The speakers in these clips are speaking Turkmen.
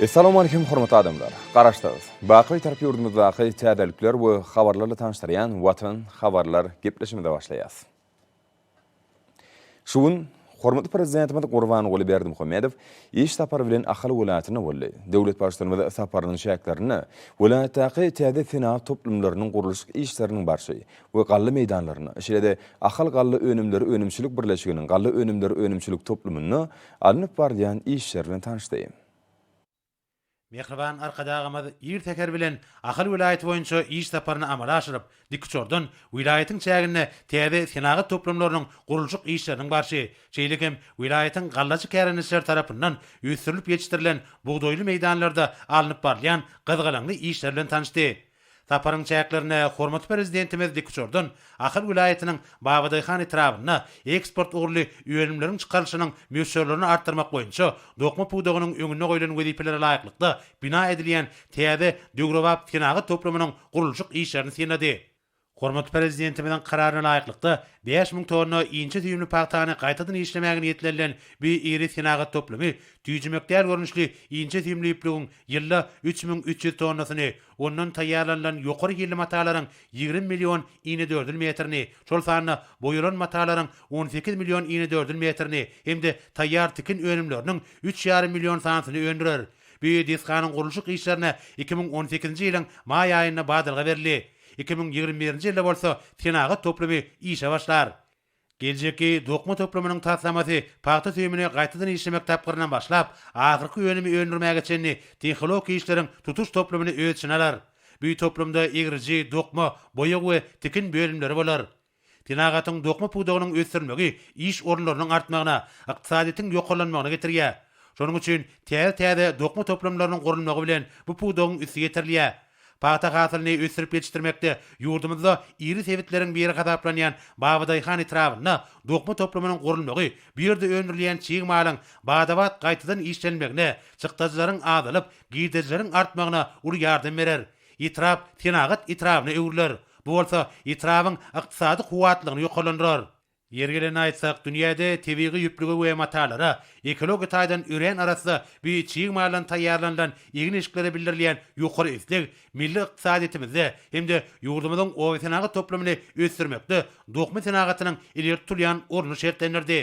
Essalawmaleýkim hormatly adamlar! Garaşsyz, baky Bitarap ýurdumyzdaky täzelikler we habarlarla tanyşdyrýan Watan habarlar gepleşigimize başlaýas. Şu gün hormatly Prezidentimiz Gurbanguly Berdimuhamedow iş sapary bilen Ahal welaýatynda boldy. Döwlet Baştutanymyz saparynyň çäklerinde welaýatdaky täze senagat toplumlarynyň gurluşyk işleriniň barşy we galla meýdanlarynda, şeýle-de Ahal galla önümleri önümçilik birleşiginiň galla önümleri önümçilik toplumynda alnyp barylýan işler bilen tanyşdy. Mähriban Arkadagymyz ir säher bilen Ahal welaýaty boýunça iş saparyny amala aşyryp, dikuçardan welaýatyň çäginde täze senagat toplumlarynyň gurluşyk işleriniň barşy, şeýle hem welaýatyň gallaçy kärendeçileri tarapyndan ösdürilip ýetişdirilen bugdaýly meýdanlarda alnyp barylýan gyzgalaňly işler bilen tanyşdy. Saparyň çäklerinde hormatly Prezidentimiz dikuçardan Ahal welaýatynyň Babadaýhan etrabynda eksport ugurly önümleriň çykarylyşynyň möçberlerini artdyrmak boýunça dokma pudagynyň öňünde goýlan wezipelere laýyklykda bina edilýän täze döwrebap senagat toplumynyň gurluşyk işlerini synlady. Hormatly Prezidentimiziň Kararyna laýyklykda, 5000 tonna inçe süýümli pagtany gaýtadan işlemäge niýetlenilen bu iri senagat toplumy tüýjümek däl görnüşli inçe süýümli ýüplügiň ýylda 3300 tonnasyny, ondan taýýarlanylan ýokary hilli matalaryň 20 million inedördül metrini, şol sanda boýalan matalaryň 18 million inedördül metrini hem-de taýýar tikin önümleriniň üç ýarym million sanysyny öndürer. Bu desganyň gurluşyk işlerine 2018-nji ýylyň maý aýynda badalga berildi. 2021-nji ýylda bolsa senagat toplumy işe başlar. Geljekki dokma toplumynyň taslamasy pagta süýümini gaýtadan işlemek tapgyryndan başlap, ahyrky önümi öndürmäge çenli tehnologik işleriň tutuş toplumyny öz içine alar. Bu toplumda egriji, dokma, boýag we tikin bölümleri bolar. Senagatyň dokma pudagynyň ösdürilmegi iş orunlarynyň artmagyna, ykdysadyýetiň ýokarlanmagyna getirýär. Şonuň üçin täze-täze dokma toplumlarynyň gurulmagy bilen bu pudagyň üsti ýetirilýär. Pagta hasylyny ösdürip ýetişdirmekde ýurdumyzda iri sebitleriň biri hasaplanýan Babadaýhan etrabynda dokma toplumynyň gurulmagy bu ýerde öndürilýän çig malyň bada-bat gaýtadan işlenmegine, çykdajylaryň azalyp, girdejileriň artmagyna uly ýardam berer. Etrap senagat etrabyna öwrüler. Bu bolsa etrabyň ykdysady kuwwatlygyny ýokarlandyrar. Ýeri gelende aýtsak, dünýäde tebigy ýüplüge we matalara, ekologiýa taýdan örän arassa bu çig maldan taýýarlanylan egin-eşiklere bildirilýän ýokary isleg milli ykdysadyýetimizde hem-de ýurdumyzyň obasenagat toplumyny ösdürmekde dokma senagatynyň ileri tutulýan ornuny şertlendirdi.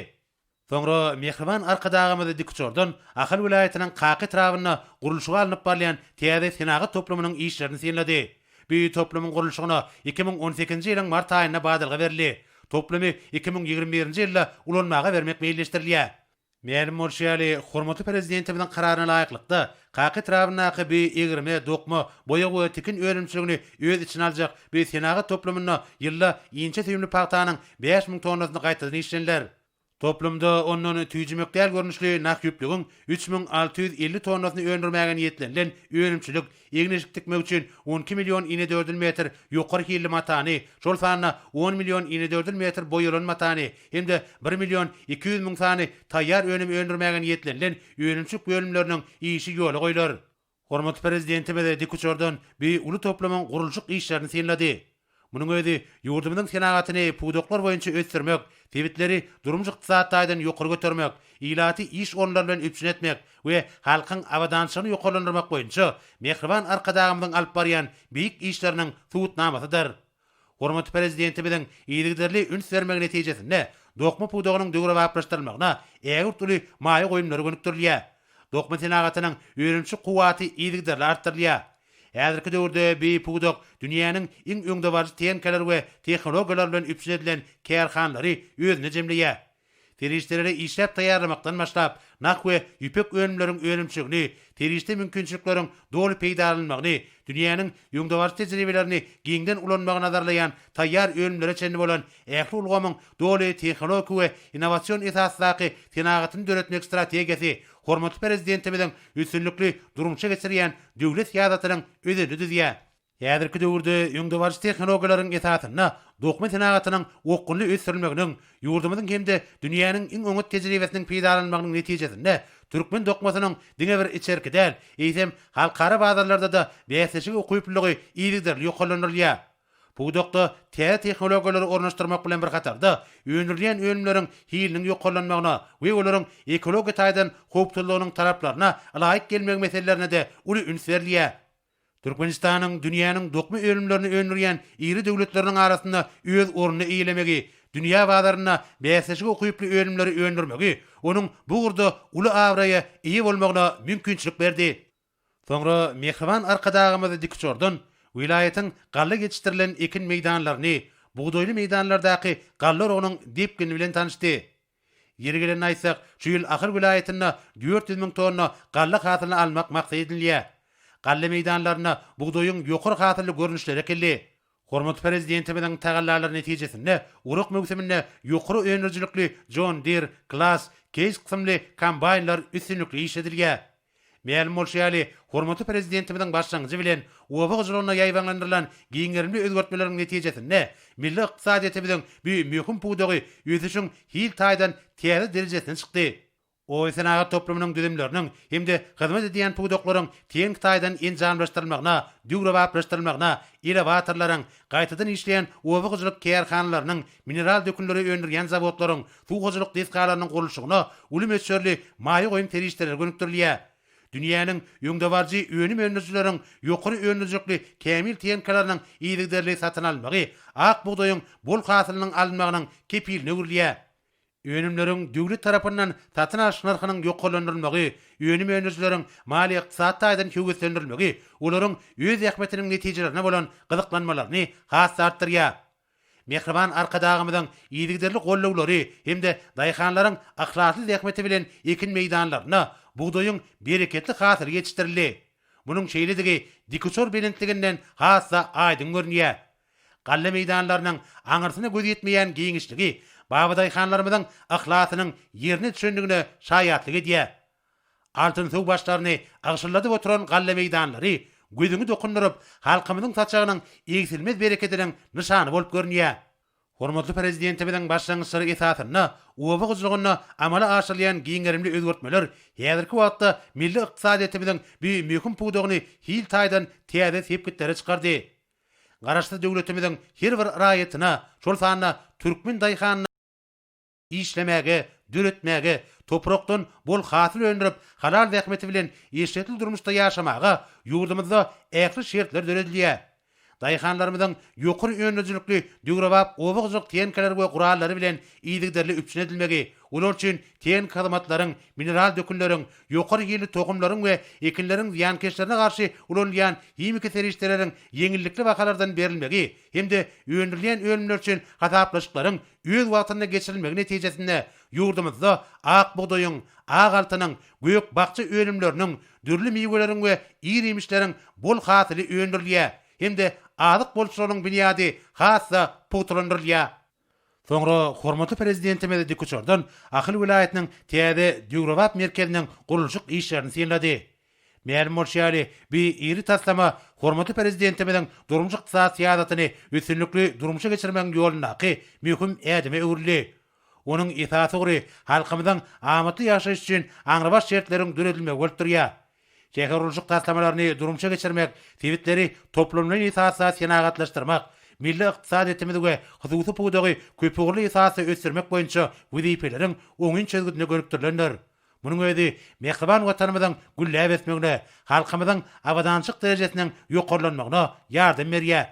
Soňra mähriban Arkadagymyz dikuçardan Ahal welaýatynyň Kaka etrabynda gurluşygy alnyp barylýan täze senagat toplumynyň işlerini synlady. Bu toplumyň gurluşygyna 2018-nji ýylyň mart aýynda badalga berildi. Toplumy 2021-nji ýylda ulanmaga bermek meýilleşdirilýär. Mälim bolşy ýaly, hormatly Prezidentimiziň Kararyna laýyklykda, Kaka etrabyndaky bu egirme, dokma, boýag we tikin önümçiligini öz içine aljak bu senagat toplumynda ýylda inçe süýümli pagtanyň 5000 tonnasyny gaýtadan işleniler. Toplumda ondan tüýjümek däl görnüşli nah ýüplügiň 3650 tonnasyny öndürmäge niýetlenilen önümçilik, egin-eşik tikmek üçin 12 million inedördül metr ýokary hilli matany, şol sanda on million inedördül metr boýalan matany hem-de bir million 200 müň sany taýýar önümi öndürmäge niýetlenilen önümçilik bölümleriniň işi ýola goýlar. Hormatly Prezidentimiz dikuçardan bu uly toplumyň gurluşyk işlerini synlady. Munuň özi ýurdumyzyň senagatyny pudaklar boýunça ösdürmek, sebitleri durmuş-ykdysady taýdan ýokary götermek, ilaty iş orunlary bilen üpjün etmek we halkyň abadançylygyny ýokarlandyrmak boýunça mähriban Arkadagymyzyň alyp barýan beýik işleriniň subutnamasydyr. Hormatly Prezidentimiziň yzygiderli üns bermegi netijesinde dokma pudagynyň döwrebaplaşdyrylmagyna ägirt uly maýa goýumlary gönükdirilýär. Dokma senagatynyň önümçilik kuwwaty yzygiderli artdyrylýar. Häzirki döwürde bu pudak dünýäniň iň öňdebaryjy tehnikalar we tehnologiýalar bilen üpjün edilen kärhanalary özünde jemleýär. Serişdeleri işläp taýýarlamakdan başlap, nah we ýüpek önümleriň önümçiligini, serişde mümkinçilikleriň doly peýdalanylmagyny, dünýäniň öňdebaryjy tejribelerini giňden ulanmagy nazarlaýan taýýar önümlere çenli bolan ähli ulgamyň doly tehnologik we innowasion esasdaky senagatyny döretmek strategiýasy hormatly Prezidentimiziň üstünlikli durmuşa geçirýän döwlet syýasatynyň özenini düzýär. Häzirki döwürde öňdebaryjy tehnologiýalaryň esasynda dokma senagatynyň okgunly ösdürilmeginiň, ýurdumyzyň hem-de dünýäniň iň oňat tejribesiniň peýdalanylmagynyň netijesinde türkmen dokmasynyň diňe bir içerki däl, eýsem, halkara bazarlarda-da bäsleşige ukyplylygy yzygiderli ýokarlandyrylýar. Pudakda täze tehnologiýalary ornaşdyrmak bilen bir hatarda, öndürilýän önümleriň hiliniň ýokarlanmagyna we olaryň ekologiýa taýdan howpsuzlygynyň talaplaryna ylaýyk gelmegi meselelerine-de uly üns berilýär. Türkmenistanyň dünýäniň dokma önümlerini öndürýän iri döwletleriniň arasynda öz ornuny eýelemegi, dünýä bazarynda bäsleşige ukyply önümleri öndürmegi onuň bu ugurda uly abraýa eýe bolmagyna mümkinçilik berdi. Soňra mähriban Arkadagymyz dikuçardan welaýatyň galla ýetişdirilen ekin meýdanlaryny, bugdaýly meýdanlardaky galla oragynyň depgini bilen tanyşdy. Ýeri gelende aýtsak, şu ýyl Ahal welaýatynda 400 müň tonna galla hasylyny almak maksat edinilýär. Galla meýdanlarynda bugdaýyň ýokary hasylly görnüşleri ekildi. Hormatly Prezidentimiziň tagallalary netijesinde orak möwsüminde ýokary öndürijilikli John Deere, Claas, Case kysymly kombaýnlar üstünlikli işledilýär. Mälim bolşy ýaly, hormatly Prezidentimiziň başlangyjy bilen oba hojalygynda ýaýbaňlandyrylan giň gerimli özgertmeleriň netijesinde milli ykdysadyýetimiziň bu möhüm pudagy ösüşiň hil taýdan täze derejesine çykdy. Oba-senagat toplumynyň düzümleriniň hem-de hyzmat edýän pudaklaryň tehniki taýdan enjamlaşdyrylmagyna, döwrebaplaşdyrylmagyna, elewatorlaryň, gaýtadan işleýän oba hojalyk kärhanalarynyň, mineral dökünleri öndürýän zawodlaryň, suw hojalyk desgalarynyň gurluşygyna uly möçberli maýa goýum serişdeleri gönükdirilýär. Dünýäniň öňdebaryjy önüm öndürijileriň ýokary öndürijilikli kämil tehnikalarynyň yzygiderli satyn alynmagy ak bugdaýyň bol hasylynyň alynmagynyň kepiline öwrülýär. Önümleriň döwlet tarapyndan satyn alyş nyrhynyň ýokarlandyrylmagy, önüm öndürijileriň maliýe-ykdysady taýdan höweslendirilmegi olaryň öz zähmetiniň netijelerine bolan gyzyklanmalaryny has-da artdyrýar. Mähriban Arkadagymyzyň yzygiderli gollawlary hem-de daýhanlaryň yhlasly zähmeti bilen ekin meýdanlarynda bugdaýyň bereketli hasyly ýetişdirildi. Munuň şeýledigi dikuçar belentliginden has-da aýdyň görünýär. Galla meýdanlarynyň aňyrsyna göz ýetmeýän giňişligi babadaýhanlarymyzyň yhlasynyň ýerine düşendigine şaýatlyk edýär. Altynsow başlaryny ygşylladyp oturan galla meýdanlary gözüňi dokundyryp, halkymyzyň saçagynyň egsilmez berekediniň nyşany bolup görünýär. Hormatly Prezidentimiziň başlangyçlary esasynda oba hojalygynda amala aşyrylýan giň gerimli özgertmeler häzirki wagtda milli ykdysadyýetimiziň bu möhüm pudagyny hil taýdan täze sepgitlere çykardy. Garaşsyz döwletimiziň her bir raýatyna, şol sanda türkmen daýhanyna, Işlemäge, döretmäge, toprakdan bol hasyl öndürip, halal zähmeti bilen eşretli durmuşda ýaşamaga ýurdumyzda ähli şertler döredilýär. Daýhanlarymyzyň ýokary öndürijilikli döwrebap oba hojalyk tehnikalary we gurallary bilen yzygiderli üpjün edilmegi, olar üçin tehniki hyzmatlaryň, mineral dökünleriň, ýokary hilli tohumlaryň we ekinleriň zyýankeşlerine garşy ulanylýan himiki serişdeleriň ýeňillikli bahalardan berilmegi hem-de öndürilýän önümler üçin hasaplaşyklaryň öz wagtynda geçirilmegi netijesinde ýurdumyzda ak bugdaýyň, ak altynyň, gök-bakja önümleriniň, dürli miweleriň we ir-iýmişleriň bol hasyly öndürilýär hem-de azyk bolçulygynyň binýady has-da pugtalandyrylýar. Soňra hormatly Prezidentimiz dikuçardan Ahal welaýatynyň täze döwrebap merkeziniň gurluşyk işlerini synlady. Mälim bolşy ýaly, bu iri taslama hormatly Prezidentimiziň durmuş-ykdysady syýasatyny üstünlikli durmuşa geçirmegiň ýolundaky möhüm ädime öwrüldi. Onuň esasy ugry halkymyzyň amatly ýaşaýşy üçin aňrybaş şertleriň döredilmegi bolup durýar. Şähergurluşyk taslamalaryny durmuşa geçirmek, sebitleri toplumlaýyn esasda senagatlaşdyrmak, milli ykdysadyýetimizi we hususy pudagy köpugurly esasda ösdürmek boýunça wezipeleriň oňyn çözgüdine gönükdirilendir. Munuň özi mähriban Watanymyzyň gülläp ösmegine, halkymyzyň abadançylyk derejesiniň ýokarlanmagyna ýardam berýär.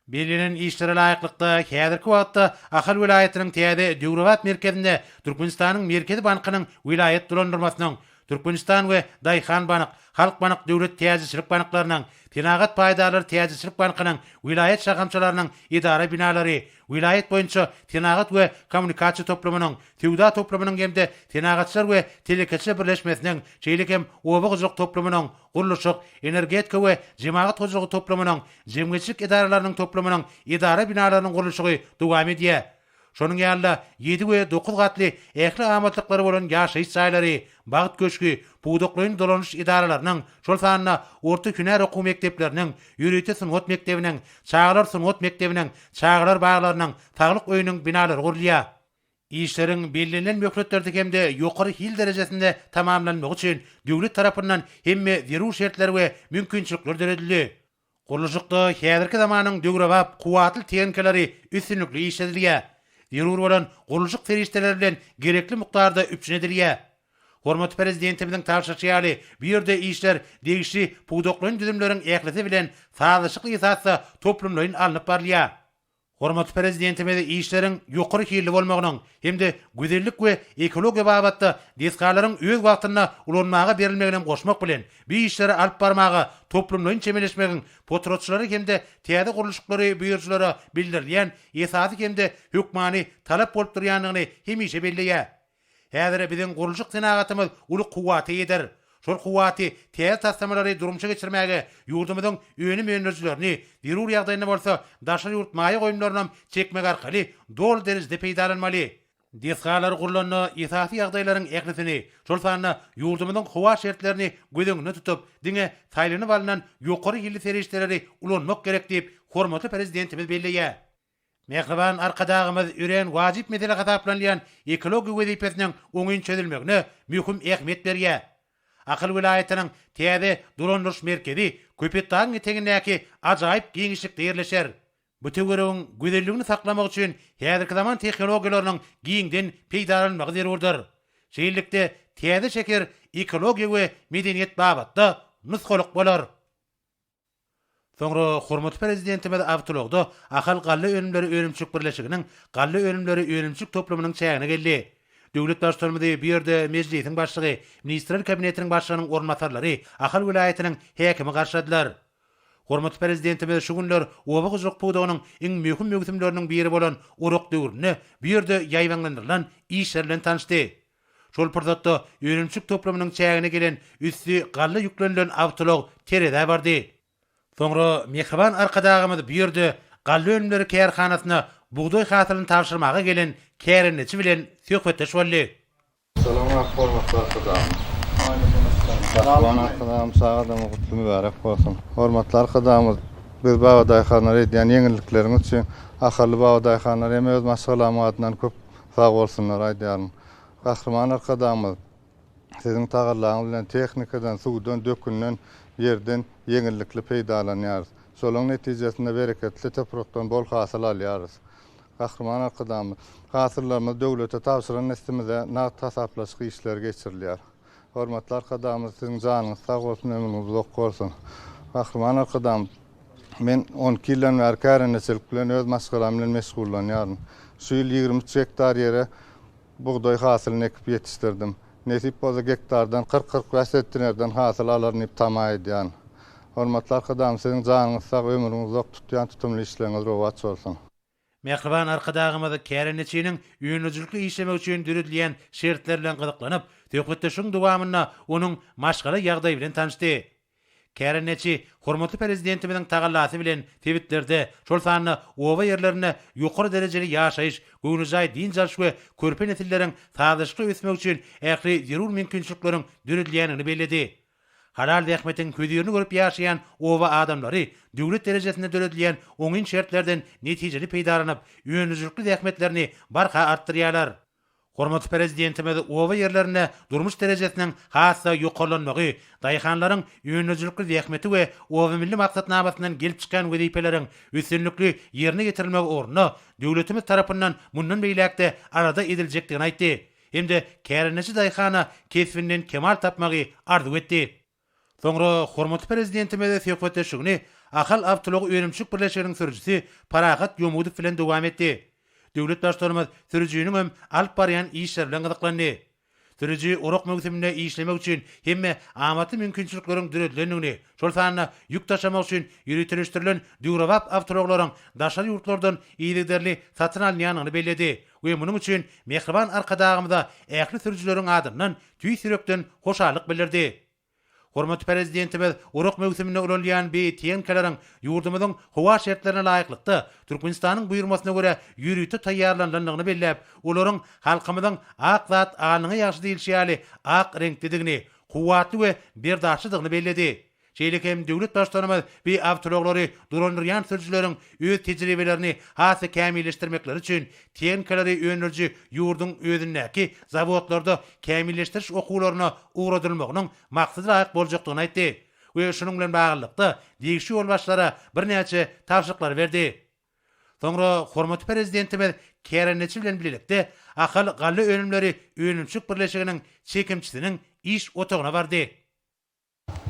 Bellenen işlere laýyklykda, häzirki wagtda Ahal welaýatynyň täze döwrebap merkezinde Türkmenistanyň Merkezi bankynyň welaýat dolandyrmasynyň, Türkmenistan we Daýhanbank, Halkbank döwlet täjirçilik banklarynyň, Senagat paýdarlar täjirçilik bankynyň welaýat şahamçalarynyň edara binalary, welaýat boýunça senagat we kommunikasiýa toplumynyň, söwda toplumynyň hem-de Senagatçylar we telekeçiler birleşmesiniň, şeýle hem oba hojalyk toplumynyň, gurluşyk, energetika we jemagat hojalygy toplumynyň, jemgyýetçilik edaralarynyň toplumynyň edara binalarynyň gurluşygy dowam edýär. Şonuň ýaly-da, ýedi we dokuz gatly ähli amatlyklary bolan ýaşaýyş jaýlary, Bagt köşgi, pudaklaýyn dolanyş edaralarynyň, şol sanda orta hünär okuw mekdepleriniň, ýörite sungat mekdebiniň, çagalar sungat mekdebiniň, çagalar baglarynyň, saglyk öýüniň binalary gurulýar. Işleriň bellenilen möhletlerde hem-de ýokary hil derejesinde tamamlanmagy üçin döwlet tarapyndan hemme zerur şertler we mümkinçilikler döredildi. Gurluşykda häzirki zamanyň döwrebap kuwwatly tehnikalary üstünlikli işledilýär. Zerur bolan gurluşyk serişdeleri bilen gerekli mukdarda üpjün edilýär. Hormatly Prezidentimiziň tabşyryşy ýaly, bu ýerde işler degişli pudaklaýyn düzümleriň ählisi bilen sazlaşykly esasda toplumlaýyn alnyp barylýar. Hormatly Prezidentimiz işleriň ýokary hilli bolmagynyň hem-de gözellik we ekologiýa babatda desgalaryň öz wagtynda ulanmaga berilmeginem goşmak bilen, bu işleri alyp barmaga toplumlaýyn çemeleşmegiň potratçylara hem-de täze gurluşyklary buýrujylara bildirilýän esasy hem-de hökmany talap bolup durýandygyny hemişe belleýär. Häzir biziň gurluşyk senagatymyz uly kuwwata eýedir. Şol kuwwaty täze taslamalary durmuşa geçirmäge ýurdumyzyň önüm öndürijilerini, zerur ýagdaýynda bolsa daşary ýurt maýa goýumlarynam çekmek arkaly doly derejede peýdalanmaly. Desgalar gurlanda esasy ýagdaýlaryň ählisini, şol sanda ýurdumyzyň howa şertlerini göz öňünde tutup, diňe saýlanyp alnan ýokary hilli serişdeleri ulanmak gerek diýip, hormatly Prezidentimiz belleýär. Mähriban Arkadagymyz örän wajyp mesele hasaplanylýan ekologiýa wezipesiniň oňyn çözülmegine möhüm ähmiýet berýär. Ahal welaýatynyň täze dolandyryş merkezi Köpetdagyň etegindäki ajaýyp giňişlikde ýerleşer. Bu töweregiň gözelligini saklamak üçin häzirki zaman tehnologiýalarynyň giňden peýdalanylmagy zerurdyr. Şeýlelikde, täze şäher ekologiýa we medeniýet babatda nusgalyk bolar. Soňra hormatly Prezidentimiz awtoulagda Ahal galla önümleri önümçilik birleşiginiň galla önümleri önümçilik toplumynyň çägine geldi. Döwlet Baştutanymyzy bu ýerde Mejlisiň Başlygy, Ministrler Kabinetiniň Başlygynyň orunbasarlary, Ahal welaýatynyň häkimi garşyladylar. Hormatly Prezidentimiz şu günler oba hojalyk pudagynyň iň möhüm möwsümleriniň biri bolan orak döwründe bu ýerde ýaýbaňlandyrylan işler bilen tanyşdy. Şol pursatda önümçilik toplumynyň çägine gelen üsti galla ýüklenilen awtoulag terezä bardy. Soňra mähriban Arkadagymyz bu ýerde galla önümleri kärhanasyna bugdaý hasylyny tabşyrmaga gelen kärendeçi bilen söhbetdeş boldy. Salam hormatly Arkadagymyz. Gahryman Arkadagymyz sagadymyz gutly mübärek bolsun. Hormatly Arkadagymyz biz babadaýhanlara edýän ýeňillikleriňiz üçin Ahally babadaýhanlar hem öz maşgalamyň adyndan köp sag bolsunlar aýdýaryn. Gahryman Arkadagymyz, Siziň tagallaňyz bilen tehnikadan, suwdan, dökünden, ýerden ýeňillikli peýdalanýarys. Şolaň netijesinde bereketli toprakdan bol hasyl alýarys. Gahryman Arkadagymyz, Hasyllarymyzy döwlete tabşyran dessimize nagt hasaplaşyk işleri geçirilýär. Hormatly Arkadagymyz, Siziň janyňyz sag bolsun, ömrüňiz uzak bolsun! Gahryman Arkadagymyz, Men 12 ýyldan bäri kärendeçilik bilen öz maşgalam bilen meşgullanýaryn. Şu ýyl 23 gektar ýere bugdaý hasylyny ekip ýetişdirdim. Nesip bolsa gektardan 40-45 sentnerden hasyl alaryn diýip tama edýärin. Hormatly Arkadagym siziň janyňyz sag, ömrüňiz uzak, tutýan tutumly işleriňiz rowaç bolsun! Mähriban Arkadagymyz kärendeçiniň öndürijilikli işlemegi üçin döredilýän şertler bilen gyzyklanyp, söhbetdeşligiň dowamynda onuň maşgala ýagdaýy bilen tanyşdy. Kärendeçi hormatly Prezidentimiziň tagallasy bilen sebitlerde, şol sanda oba ýerlerinde ýokary derejeli ýaşaýyş, göwnejaý dynç alyş we körpe nesilleriň sazlaşykly ösmegi üçin ähli zerur mümkinçilikleriň döredilýändigini belledi. Halal zähmetiň hözirini görüp ýaşaýan oba adamlary döwlet derejesinde döredilýän oňyn şertlerden netijeli peýdalanyp, öndürijilikli zähmetlerini barha artdyrýarlar. Hormatly Prezidentimiz oba ýerlerinde durmuş derejesiniň has-da ýokarlanmagy, daýhanlaryň öndürijilikli zähmeti we Oba milli maksatnamasyndan gelip çykýan wezipeleriň üstünlikli ýerine ýetirilmegi ugrunda döwletimiz tarapyndan mundan beýläk-de alada ediljekdigini aýtdy hem-de kärendeçi daýhana kesbinden kemal tapmagy arzuw etdi. Soňra hormatly Prezidentimiz söhbetdeşligini Ahal awtoulag önümçilik birleşiginiň sürüjisi Parahat Ýomudow bilen dowam etdi. Döwlet Baştutanymyz sürüjiniň hem alyp barýan işleri bilen gyzyklandy. Sürüji orak möwsüminde işlemek üçin hemme amatly mümkinçilikleriň döredilendigini, şol sanda ýük daşamak üçin ýöriteleşdirilen döwrebap awtoulaglaryň daşary ýurtlardan yzygiderli satyn alynýandygyny belledi we munuň üçin mähriban Arkadagymyza ähli sürüjileriň adyndan tüýs ýürekden hoşallyk bildirdi. Hormatly Prezidentimiz orak möwsüminde ulanylýan bi tehnikalaryň ýurdumyzyň howa şertlerine laýyklykda, Türkmenistanyň buýurmasyna görä ýörite taýýarlanylandygyny belläp, olaryň halkymyzyň Ak zat alnyňa ýagşy diýlişi ýaly ak reňklidigini, kuwwatly we berdaşlydygyny belledi. Şeýle hem döwlet Baştutanymyz bi awtoulaglary dolandyrýan sürüjileriň öz tejribelerini has-da kämilleşdirmekleri üçin tehnikalary öndüriji ýurduň özündäki zawodlarda kämilleşdiriş okuwlaryna ugradylmagynyň maksada laýyk boljakdygyny aýtdy. we şunuň bilen baglylykda, degişli ýolbaşçylara birnäçe tabşyryklary berdi. Soňra hormatly Prezidentimiz kärendeçi bilen bilelikde Ahal galla önümleri önümçilik birleşiginiň çekimçisiniň iş otagyna bardy.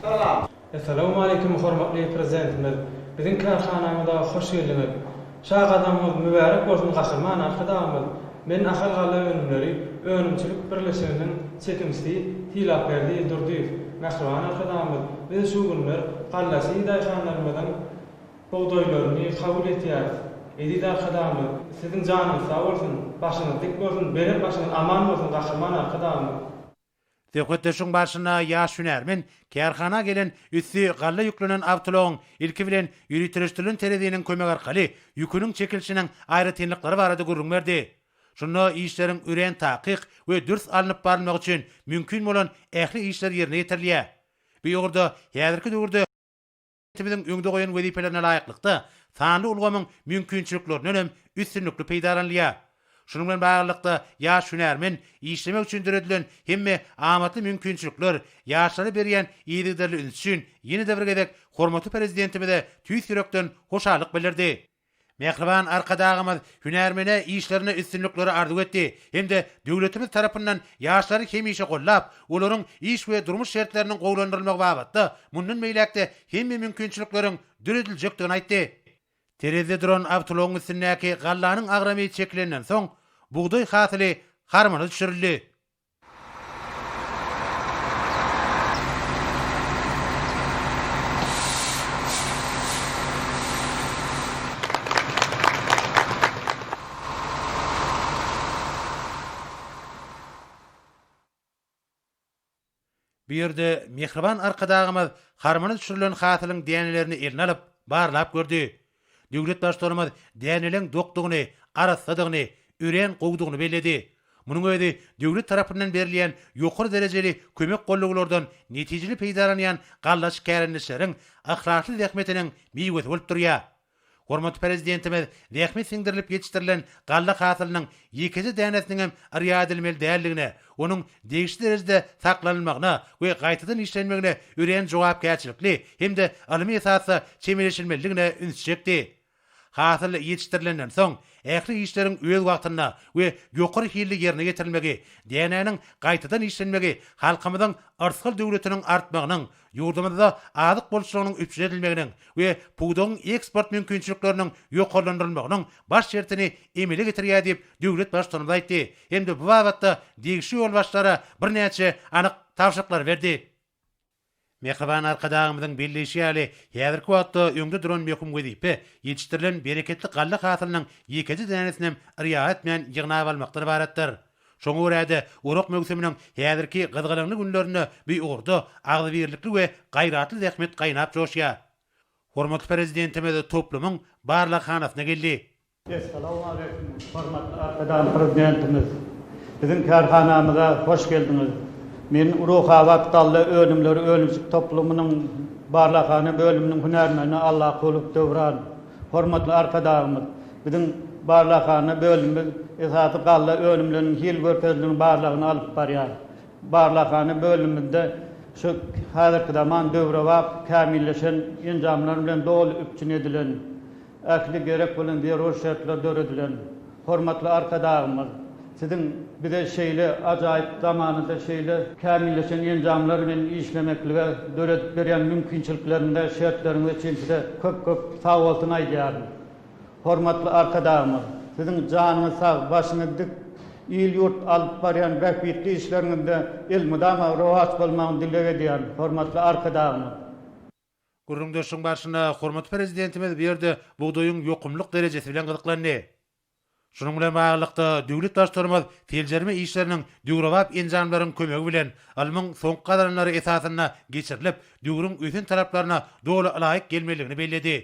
Salam. Essalawmaleýkim hormatly Prezidentimiz! Biziň kärhanamyza hoş geldiňiz! Şa gadamyňyz mübärek bolsun Gahryman Arkadagymyz! Men Ahal galla önümleri önümçilik birleşiginiň çekimçisi Sylapberdi Durdyýew. Mähriban Arkadagymyz, biz şu günler gallaçy daýhanlarymyzyň bugdaýlaryny kabul etýäris. Eziz Arkadagymyz, Siziň janyňyz sag bolsun, başyňyz dik bolsun, belent başyňyz aman bolsun Gahryman Arkadagymyz! Söhbetdeşligiň barşynda ýaş hünärmen kärhana gelen üsti galla ýüklenen awtoulagyň ilki bilen ýöriteleşdirilen tereziniň kömegi arkaly ýüküniň çekilişiniň aýratynlyklary barada gürrüň berdi. Şunda işleriň örän takyk we dürs alnyp barylmagy üçin mümkin bolan ähli işler ýerine ýetirilýär. Bu ugurda häzirki döwürde Prezidentimiziň öňde goýan wezipelerine laýyklykda, sanly ulgamyň mümkinçiliklerinden hem üstünlikli peýdalanylýar. Şunuň bilen baglylykda, ýaş hünärmen işlemek üçin döredilen hemme amatly mümkinçilikler, ýaşlara berýän yzygiderli üns üçin ýene-de bir gezek hormatly Prezidentimize tüýs ýürekden hoşallyk bildirdi. Mähriban Arkadagymyz hünärmene işlerinde üstünlikleri arzuw etdi hem-de döwletimiz tarapyndan ýaşlary hemişe goldap, olaryň iş we durmuş şertleriniň gowulandyrylmagy babatda mundan beýläk-de hemme mümkinçilikleriň dörediljekdigini aýtdy. Terezide duran awtoulagyň üstündäki gallanyň agramy çekilenden soň, bugdaý hasyly harmana düşürildi. Bu ýerde mähriban Arkadagymyz harmana düşürilen hasylyň dänelerini eline alyp, barlap gördi. Döwlet Baştutanymyz däneleň dokdugyny, arassadygyny, örän gowudygyny belledi. Munuň özi döwlet tarapyndan berilýän ýokary derejeli kömek-gollaglardan netijeli peýdalanýan gallaçy kärendeçileriň yhlasly zähmetiniň miwesi bolup durýar. Hormatly Prezidentimiz zähmet siňdirilip ýetişdirilen galla hasylynyň ýekeje dänesiniňem yrýa edilmeli däldigine, onuň degişli derejede saklanylmagyna we gaýtadan işlenmegine örän jogapkärçilikli hem-de ylmy esasda çemeleşilmelidigine ünsi çekdi. Hasyl ýetişdirilenden soň, ähli işleriň öz wagtynda we ýokary hilli ýerine ýetirilmegi, dänäniň gaýtadan işlenmegi halkymyzyň yrsgal-döwletiniň artmagynyň, ýurdumyzda azyk bolçulygynyň üpjün edilmeginiň we pudagyň eksport mümkinçilikleriniň ýokarlandyrylmagynyň baş şertini emele getirýär diýip, döwlet Baştutanymyz aýtdy hem-de bu babatda degişli ýolbaşçylara birnäçe anyk tabşyryklary berdi. Mähriban Arkadagymyzyň belleýşi ýaly, häzirki wagtda öňde duran möhüm wezipe ýetişdirilen bereketli galla hasylynyň ýekeje dänesinem yrýa etmän ýygnap almakdan ybaratdyr. Şoňa görä-de, orak möwsüminiň häzirki gyzgalaňly günlerinde bu ugurda agzybirlikli we gaýratly zähmet gaýnap joşýar. Hormatly Prezidentimiz toplumyň barlaghanasyna geldi. Essalawmaleýkum, hormatly Arkadagly Prezidentimiz! Biziň kärhanamyza hoş geldiňiz! Men Ruhabat galla önümleri önümçilik toplumynyň barlaghana bölüminiň hünärmeni Allakulow Döwran. Hormatly Arkadagymyz, biziň barlaghana bölümimiz esasy galla önümleriniň hil görkezijileriniň barlagyny alyp barýar. Barlaghana bölümimizde şu häzirki zaman döwrebap kämilleşen enjamlar bilen doly üpjün edilen, ähli gerek bolan zerur şertler döredilen. Hormatly Arkadagymyz, Siziň bize şeýle ajaýyp zamanada şeýle kämilleşen enjamlar bilen işlemeklige döredip berýän mümkinçilikleriňize, şertleriňiz üçin Size köp-köp sagbolsun aýdýaryn. Hormatly Arkadagymyz, Siziň janyňyz sag, başyňyz dik, il-ýurt alyp barýan bähbitli işleriňizde elmydama rowaç bolmagyny dileg edýärin. Hormatly Arkadagymyz! Gürrüňdeşligiň barşynda hormatly Prezidentimiz bu ýerde bugdaýyň ýokumlylyk derejesi bilen gyzyklandy. Şunuň bilen baglylykda, döwlet Baştutanymyz seljerme işleriniň döwrebap enjamlaryň kömegi bilen, ylmyň soňky gazananlary esasynda geçirilip, döwrüň ösen talaplaryna doly ylaýyk gelmelidigini belledi.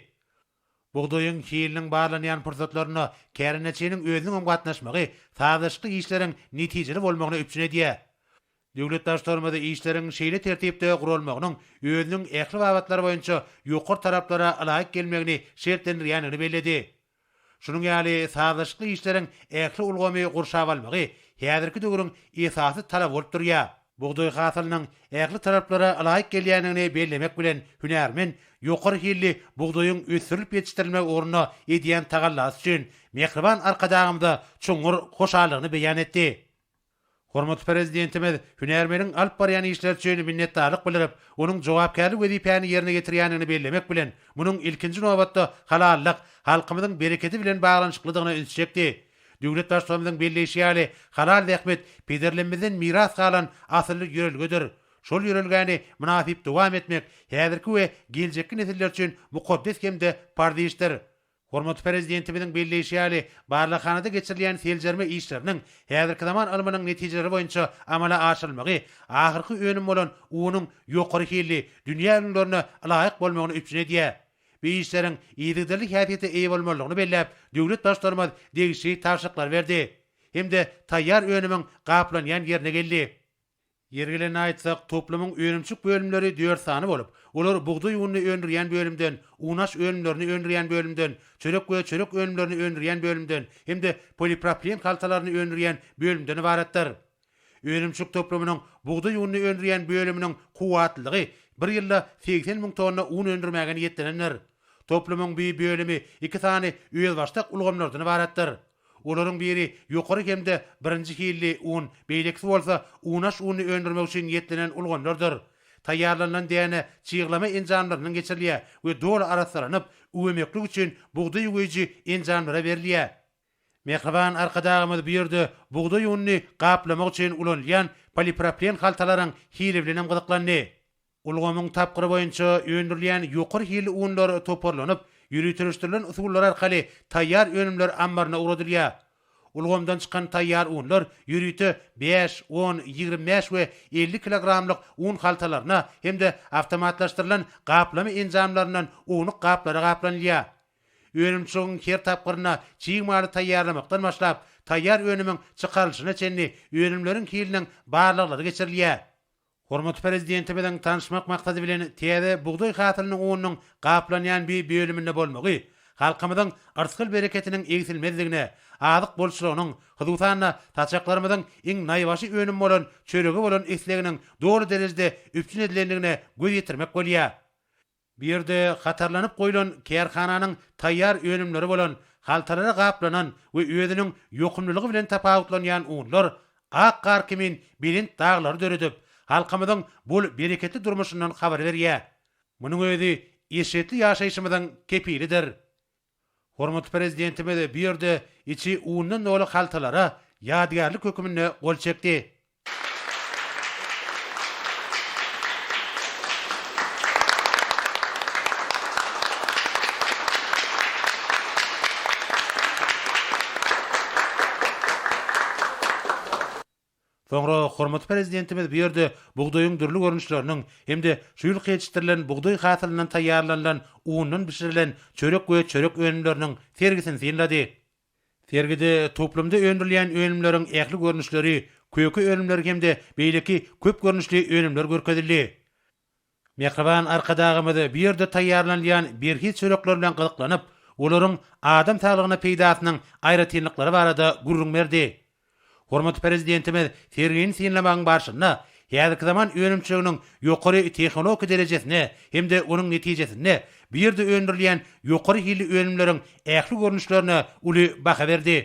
Bugdaýyň hiliniň barlanýan pursatlarynda kärendeçiniň özüniň hem gatnaşmagy sazlaşykly işleriň netijeli bolmagyny üpjün edýär. Döwlet Baştutanymyz işleriň şeýle tertipde guralmagynyň özüniň ähli babatlar boýunça ýokary talaplara ylaýyk gelmegini şertlendirýändigini belledi. Şunuň ýaly sazlaşykly işleriň ähli ulgamy gurşap almagy häzirki döwrüň esasy talaby bolup durýar. Bugdaý hasylynyň ähli talaplara ylaýyk gelýändigini bellemek bilen, hünärmen ýokary hilli bugdaýyň ösdürilip ýetişdirilmegi ugrunda edýän tagallasy üçin mähriban Arkadagymyza çuňňur hoşallygyny beýan etdi. Hormatly Prezidentimiz hünärmeniň alyp barýan işleri üçin minnetdarlyk bildirip, onuň jogapkärli wezipäni ýerine ýetirýändigini bellemek bilen, munuň ilkinji nobatda halallyk, halkymyzyň berekedi bilen baglanyşyklydygyna ünsi çekdi. Döwlet Baştutanymyzyň belleýşi ýaly, halal zähmet pederlerimizden miras galan asylly ýörelgedir. Şol ýörelgäni mynasyp dowam etmek häzirki we geljekki nesiller üçin mukaddes hem-de parz işdir. Hormatly Prezidentimiziň belleýşi ýaly, barlaghanada geçirilýän seljerme işleriniň häzirki zaman ylmynyň netijeleri boýunça amala aşyrylmagy ahyrky önüm bolan unuň ýokary hilli, dünýä ülňülerine ylaýyk bolmagyny üpjün edýär. Bu işleriň yzygiderli häsiýete eýe bolmalydygyny belläp, döwlet Baştutanymyz degişli tabşyryklary berdi hem-de taýýar önümiň gaplanýan ýerine geldi. Ýeri gelende aýtsak, toplumyň önümçilik bölümleri dört sany bolup, olar bugdaý ununy öndürýän bölümden, unaş önümlerini öndürýän bölümden, çörek we çörek önümlerini öndürýän bölümden hem-de polipropilen haltalaryny öndürýän bölümden ybaratdyr. Önümçilik toplumynyň bugdaý ununy öndürýän bölüminiň kuwwatlylygy bir ýylda 80 müň tonna un öndürmäge niýetlenendir. Toplumyň bu bölümi iki sany özbaşdak ulgamlardan ybaratdyr. Olaryň biri ýokary hem-de birinji hilli un, beýlekisi bolsa unaş ununy öndürmek üçin niýetlenen ulgamlardyr. Taýýarlanylan däne çyglama enjamlaryndan geçirilýär we doly arassalanyp, üwemeklik üçin bugdaý üweýji enjamlara berilýär. Mähriban Arkadagymyz bu ýerde bugdaý ununy gaplamak üçin ulanylýan polipropilen haltalaryň hili bilen hem gyzyklandy. Ulgamyň tapgyry boýunça öndürilýän ýokary hilli unlar toparlanyp, ýöriteleşdirilen usullar arkaly taýýar önümler ammaryna ugradylýar. Ulgamdan çykan taýýar unlar ýörite bäş, on, 25 we 50 kilogramlyk un haltalaryna hem-de awtomatlaşdyrylan gaplama enjamlaryndan ownuk gaplara gaplanylýar. Önümçiligiň her tapgyrynda çig maly taýýarlamakdan başlap, taýýar önümiň çykarylyşyna çenli önümleriň hiliniň barlaglary geçirilýär. Hormatly Prezidentimiziň tanyşmak maksady bilen täze bugdaý hasylynyň ununyň gaplanýan bi bölüminde bolmagy halkymyzyň yrsgal-bereketiniň egsilmezligine, azyk bolçulygynyň, hususan-da, saçaklarymyzyň iň naýbaşy önüm bolan çörege bolan isleginiň doly derejede üpjün edilendigine göz ýetirmek bolýar. Bu ýerde hatarlanyp goýlan kärhananyň taýýar önümleri bolan haltalara gaplanan we özüniň ýokumlylygy bilen tapawutlanýan unlar ak gar kimin belent daglary döredip, halkymyzyň bol bereketli durmuşyndan habar berýär. Munuň özi eşretli ýaşaýşymyzyň kepilidir. Hormatly Prezidentimiz bu ýerde içi undan doly haltalara ýadygärlik hökmünde gol çekdi. Soňra hormatly Prezidentimiz bu ýerde bugdaýyň dürli görnüşleriniň hem-de şu ýylky ýetişdirilen bugdaý hasylyndan taýýarlanylan undan bişirilen çörek we çörek önümleriniň sergisini synlady. Sergide toplumda öndürilýän önümleriň ähli görnüşleri, köke önümleri hem-de beýleki köp görnüşli önümler görkezildi. Mähriban Arkadagymyz bu ýerde taýýarlanylýan berhiz çörekler bilen gyzyklanyp, olaryň adam saglygyna peýdasynyň aýratynlyklary barada gürrüň berdi. Hormatly Prezidentimiz sergini synlamagyň barşynda häzirki zaman önümçiliginiň ýokary tehnologik derejesine hem-de onuň netijesinde bu ýerde öndürilýän ýokary hilli önümleriň ähli görnüşlerine uly baha berdi.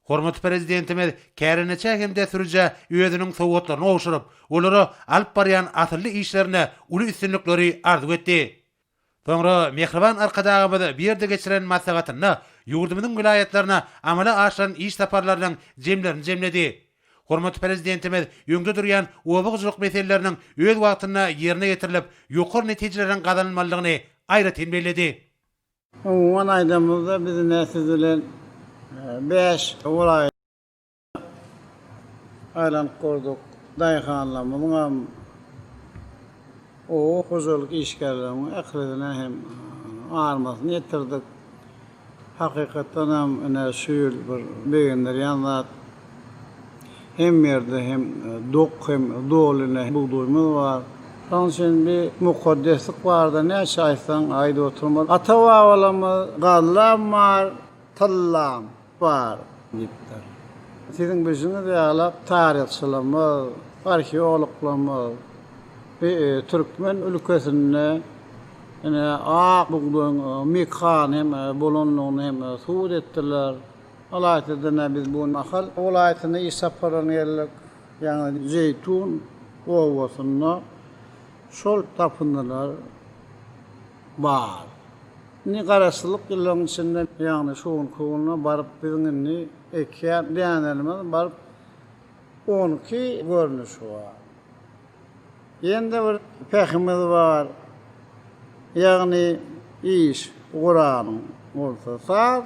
Hormatly Prezidentimiz kärendeçä hem-de sürüjä özüniň sowgatlaryny gowşuryp, olara alyp barýan asylly işlerinde uly üstünlikleri arzuw etdi. Soňra mähriban Arkadagymyz bu ýerde geçiren maslahatynda ýurdumyzyň welaýatlaryna amala aşyran iş saparlarynyň jemlerini jemledi. Hormatly Prezidentimiz öňde durýan oba hojalyk meseleleriniň öz wagtynda ýerine ýetirilip, ýokary netijeleriň gazanylmalydygyny aýratyn belledi. Umuman aýdamyzda biz ine siz bilen bäş welaýata aýlanyp gördük. Daýhanlarymyzyňam, oba hojalyk işgärlerimiziň ählisine hem armasyny ýetirdik. Hakykatdan hem ine şu ýyl bir begendirýän zat Hem ýerde hem dok hem doly ine bugdaýymyz bar. Şonuň üçin bi mukaddeslik barada näçe aýtsaň aýdyp oturmaly. Ata-babalarymyz gallam bar, tyllam bar diýipdir. Siziň bilşiňiz ýaly taryhçylarymyz. Arheologlarymyz türkmen ülkesinde ine ak bugdaýyň mekany hem bolandygyny hem subut etdiler. Ylaýta-da biz bu gün Ahal welaýatynda iş saparlaryna geldik. Ýagny Jeýtun obasynda şol tapyndylar bar. Indi Garaşsyzlyk ýyllarynyň içinde, ýagny şu günki günde baryp biziň indi ekýän dänelerimiz baryp 12 görnüşi bar. Ýene-de bir pähimiz bar. Ýagny iş guralyň bolsa saz,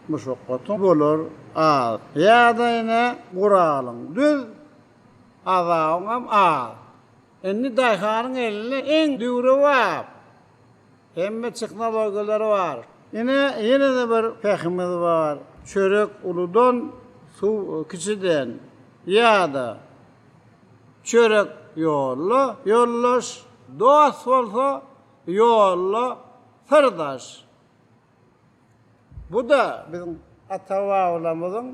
muşakgatyň bolar az. Ýa-da ýene guralyň düz, azabyňam az. Indi daýhanyň elinde iň döwrebap hemme tehnologiýalary bar. Ine, ýene-de bir pähimiz bar, Çörek uludan, suw kiçiden. Ýa-da Çörek ýolda ýoldaş, dost bolsa ýolda syrdaş. Bu-da biziň ata-babalarymyzyň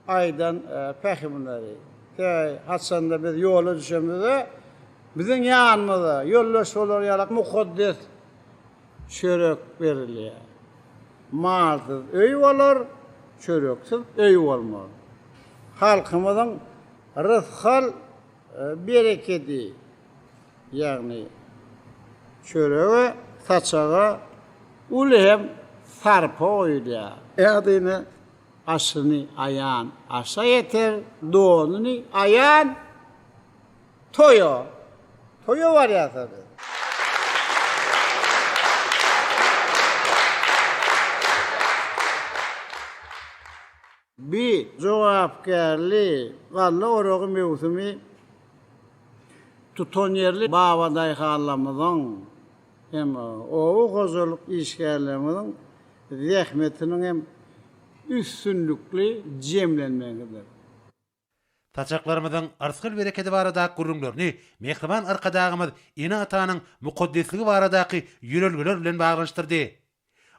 aýdan pähimleri. Sebäbi haçanda biz ýola düşemizde, biziň ýanymyza ýoldaş bolar ýaly mukaddes çörek berilýär. Malsyz öý bolar, çöreksiz öý bolmaz. Halkymyzyň rysgal berekedi, ýagny çörege, saçaga uly hem sarpa goýulýar. Ýagdyny aşyny aýan aşa ýeter, donuny aýan toýa. Toýa barýarsa biz. Bi jogapkärli galla oragy möwsümi tutanýerli babadaýhanlarymyzyň hem oba hojalyk işgärlerimiziň zähmetiniň hem üstünlikli jemlenmegidir. Saçaklarymyzyň yrsgal-berekedi baradaky gürrüňlerini mähriban Arkadagymyz ene-atanyň mukaddesligi baradaky ýörelgeler bilen baglanyşdyrdy.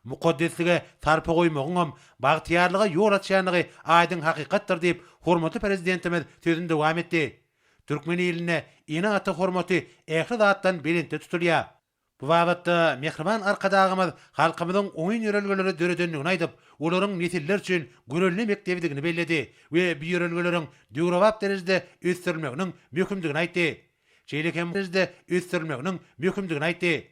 Mukaddeslige sarpa goýmagyňam bagtyýarlyga ýol açýandygy aýdyň hakykatdyr diýip, hormatly Prezidentimiz sözüni dowam etdi. Türkmen ilinde ene-ata hormaty ähli zatdan belentde tutulýar. Bu babatda mähriban Arkadagymyz halkymyzyň oňyn ýörelgeleri döredendigini aýdyp, olaryň nesiller üçin görelde mekdebidigini belledi we bu ýörelgeleriň döwrebap derejede ösdürilmeginiň möhümdigini aýtdy. Şeýle hem derejede ösdürilmeginiň möhümdigini aýtdy.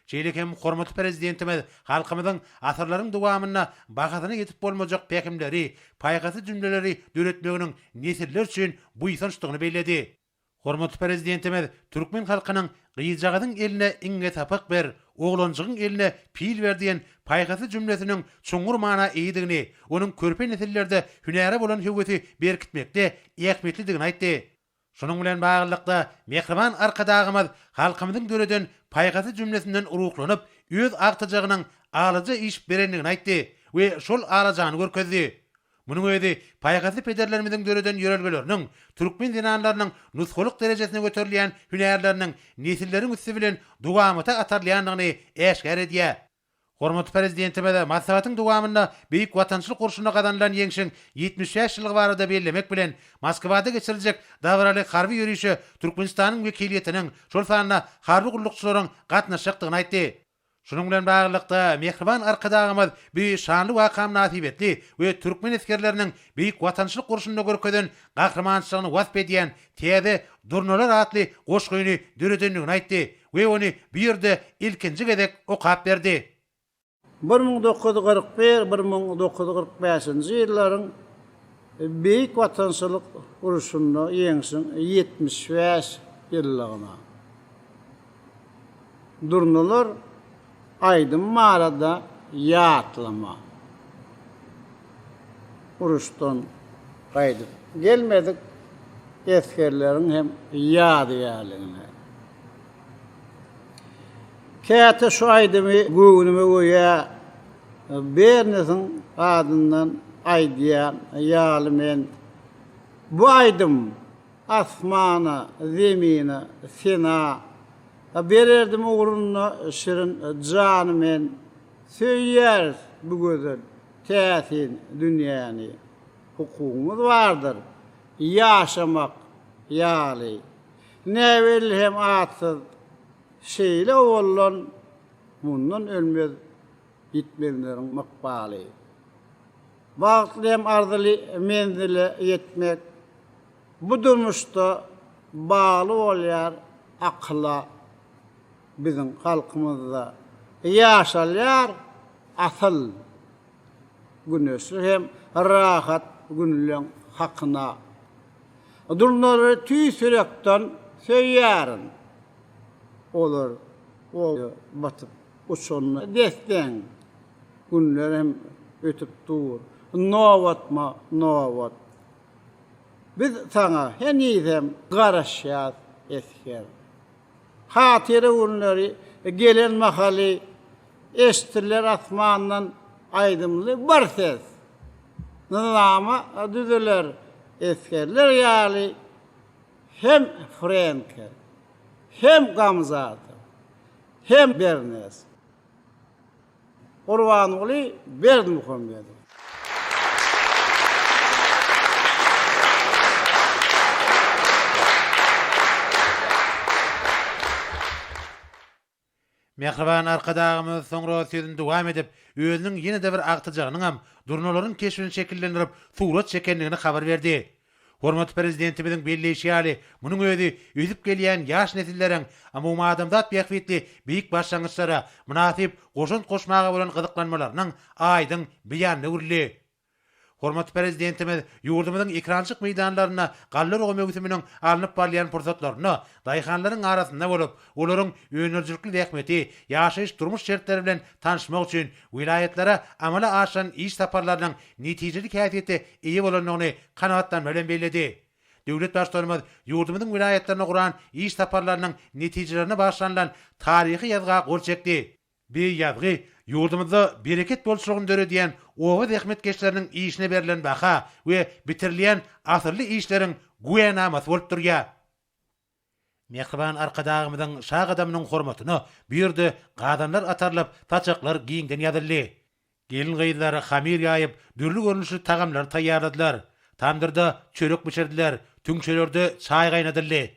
Şeýle hem hormatly Prezidentimiz halkymyzyň asyrlaryň dowamynda bahasyna ýetip bolmajak pähimleri, paýhasly jümleleri döretmeginiň nesiller üçin buýsançdygyny belledi. Hormatly Prezidentimiz türkmen halkynyň Gyzjagazyň eline iňňe sapak ber, oglanjygyň eline pil ber diýen paýhasly jümlesiniň çuňňur mana eýedigini, onuň körpe nesillerde hünäre bolan höwesi berkitmekde ähmiýetlidigini aýtdy. Şunuň bilen baglylykda, mähriban Arkadagymyz halkymyzyň döreden paýhasly jümlesinden ruhlanyp, öz agtyjagynyň alaja iş berendigini aýtdy we şol alajany görkezdi. Munuň özi paýhasly pederlerimiziň döreden ýörelgeleriniň, türkmen zenanlarynyň nusgalyk derejesine göterilýän hünärleriniň nesilleriň üsti bilen dowamata atarylýandygyny äşgär edýär. Hormatly Prezidentimiz maslahatyň dowamynda Beýik Watançylyk urşunda gazanylan Ýeňşiň 75 ýyllygy barada bellemek bilen, Moskwada geçiriljek dabaraly harby ýörişe Türkmenistanyň wekiliýetiniň, şol sanda harby gullukçylaryň gatnaşjakdygyny aýtdy. Şunuň bilen baglylykda, mähriban Arkadagymyz bu şanly waka mynasybetli we türkmen esgerleriniň Beýik Watançylyk urşunda görkezen gahrymançylygyny wasp edýän täze Durnalar atly goşgyny döredendigini aýtdy we ony bu ýerde ilkinji gezek okap berdi. 1941, 1945-nji ýyllaryň Beýik Watançylyk urşunda Ýeňşiň 75 ýyllygyna Durnalar aýdym barada ýatlama. Uruşdan gaýdyp gelmedik esgerleriň hem ýadygärligine. Käte şu aýdymy göwnüme göýä Bernesiň adyndan aýdýan ýaly men. Bu aýdym asmana, zemine sena bererdim ugrunda şirin jany men. Söýýäris bu gözel, täsin dünýäni. Hukugymyz bardyr ýaşamak. Ýaly. Näbelli hem atsyz şeýle owaldan mundan ölmez ýitmezleriň ykbaly. Bagtly hem arzyly menzile ýetmek bu durmuşda bagly bolýar akyla biziň halkymyzda ýaşalýar asyl güneşli hem rahat günleň hakyna. Durnalary tüýs ýürekden söýýärin. Olar oda batyp uçanda des-deň. Günler hem ötüp dur, nobatma-nobat. Biz saňa henizem garaşýas, esger. Hatyra günleri gelen mahaly eşdiler asmandan aýdymly bir ses. Nyzama düzüler esgerler ýaly hem Frenkel, hem Gamzatow, hem Bernes. Gurbanguly Berdimuhamedow. Mähriban Arkadagymyz soňra sözüni dowam edip, özüniň ýene-de bir agtyjagynyňam durnalaryň keşbini şekillendirip surat çekendigini habar berdi. Hormatly Prezidentimiziň belleýşi ýaly, munuň özi ösüp gelýän ýaş nesilleriň umumadamzat bähbitli beýik başlangyçlara mynasyp goşant goşmaga bolan gyzyklanmalarynyň aýdyň beýanyna öwrüldi. Hormatly Prezidentimiz ýurdumyzyň ekerançylyk meýdanlarynda galla oragy möwsüminiň alnyp barylýan pursatlarynda daýhanlaryň arasynda bolup, olaryň öndürijilikli zähmeti, ýaşaýyş-durmuş şertleri bilen tanyşmak üçin welaýatlara amala aşyran iş saparlarynyň netijeli häsiýete eýe bolandygyny kanagatlanma bilen belledi. Döwlet Baştutanymyz ýurdumyzyň welaýatlaryna guran iş saparlarynyň netijelerine bagyşlanylan taryhy ýazga gol çekdi. Bu ýazgy ýurdumyzda bereket bolçulygyny döredýän oba zähmetkeşleriniň işine berlen baha we bitirilýän asylly işleriň güwänamasy bolup durýar. Mähriban Arkadagymyzyň şa gadamynyň hormatyna bu ýerde gazanlar atarylyp, saçaklar giňden ýazyldy. Gelin-gyzlar hamyr ýaýyp, dürli görnüşli tagamlary taýýarladylar. Tamdyrda çörek bişirdiler, tüňçelerde çaý gaýnadyldy.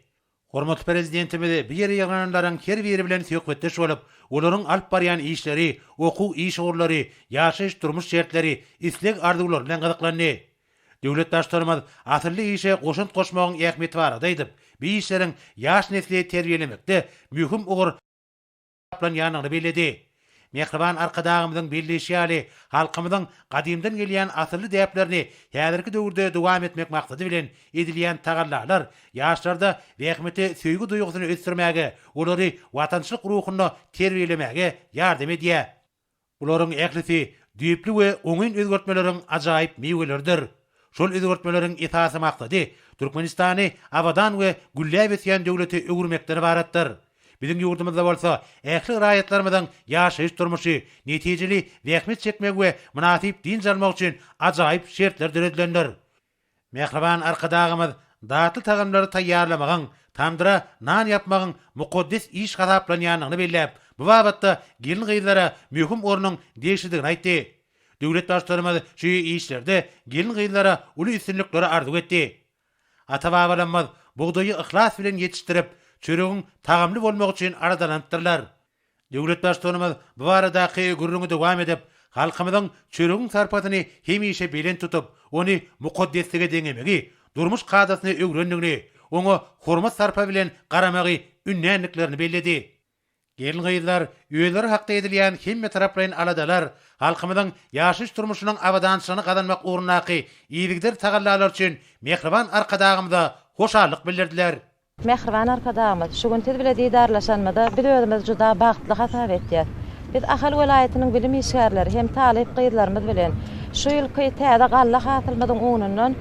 Hormatly Prezidentimiz bu ýere ýygnananlaryň her biri bilen söhbetdeş bolup, olaryň alyp barýan işleri, okuw iş ugurlary, ýaşaýyş-durmuş şertleri, isleg-arzuwlary bilen gyzyklandy. Döwlet Baştutanymyz asylly işe goşant goşmagyň ähmiýeti barada aýdyp, bu işleriň ýaş nesli terbiýelemekde möhüm ugur hasaplanýandygyny belledi. Mähriban Arkadagymyzyň belleýşi ýaly, halkymyzyň gadymdan gelýän asylly däplerini häzirki döwürde dowam etmek maksady bilen edilýän tagallalar ýaşlarda zähmete söýgi duýgusyny ösdürmäge, olary watançylyk ruhunda terbiýelemäge ýardam edýär. Bularyň ählisi düýpli we oňyn özgertmeleriň ajaýyp miweleridir. Şol özgertmeleriň esasy maksady Türkmenistany abadan we gülläp ösýän döwlete öwürmekden ybaratdyr. Biziň ýurdumyzda bolsa ähli raýatlarymyzyň ýaşaýyş-durmuşy, netijeli zähmet çekmegi we mynasyp dynç almagy üçin ajaýyp şertler döredilendir. Mähriban Arkadagymyz datly tagamlary taýýarlamagyň, tamdyra nan ýapmagyň mukaddes iş hasaplanýandygyny belläp, bu babatda gelin-gyzlara möhüm ornuň degişlidigini aýtdy. Döwlet Baştutanymyz şu işlerde gelin-gyzlara uly üstünlikleri arzuw etdi. Ata-babalarymyz bugdaýy yhlas bilen ýetişdirip, çöregiň tagamly bolmagy üçin aladalanypdyrlar. Döwlet Baştutanymyz bu baradaky gürrüňi dowam edip, halkymyzyň çöregiň sarpasyny hemişe belent tutup, ony mukaddeslige deňemegi durmuş kadasyna öwrendigini, oňa hormat-sarpa bilen garamagy ündändiklerini belledi. Gelin-gyzlar özleri hakda edilýän hemmetaraplaýyn aladalar, halkymyzyň ýaşaýyş-durmuşynyň abadançylygyny gazanmak ugrundaky yzygider tagallalar üçin mähriban Arkadagymyza hoşallyk bildirdiler. Mähriban Arkadagymyz, şu gün Siz bile didarlaşanymyza biz özümizi juda bagtly hasap etýäs. Biz Ahal welaýatynyň bilim işgärleri hem talyp gyzlarymyz bilen şu ýylky täze galla hasylymyzyň unundan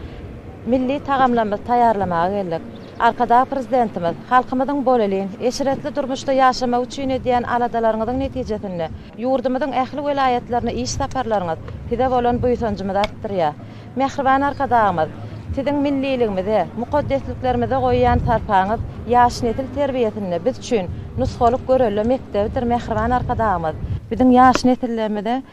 milli tagamlarymyzy taýýarlamaga geldik. Arkadag Prezidentimiz, halkymyzyň bolelin, eşretli durmuşda ýaşamagy üçin edýän aladalaryňyzyň netijesinde ýurdumyzyň ähli welaýatlaryna iş saparlaryňyz Size bolan buýsanjymyzy artdyrýar. Mähriban Arkadagymyz, Siziň milliligimize, mukaddesliklerimize goýýan sarpaňyz ýaş nesil terbiýesinde biz üçin nusgalyk görelde mekdebidir Mähriban Arkadagymyz, biziň ýaş nesillerimize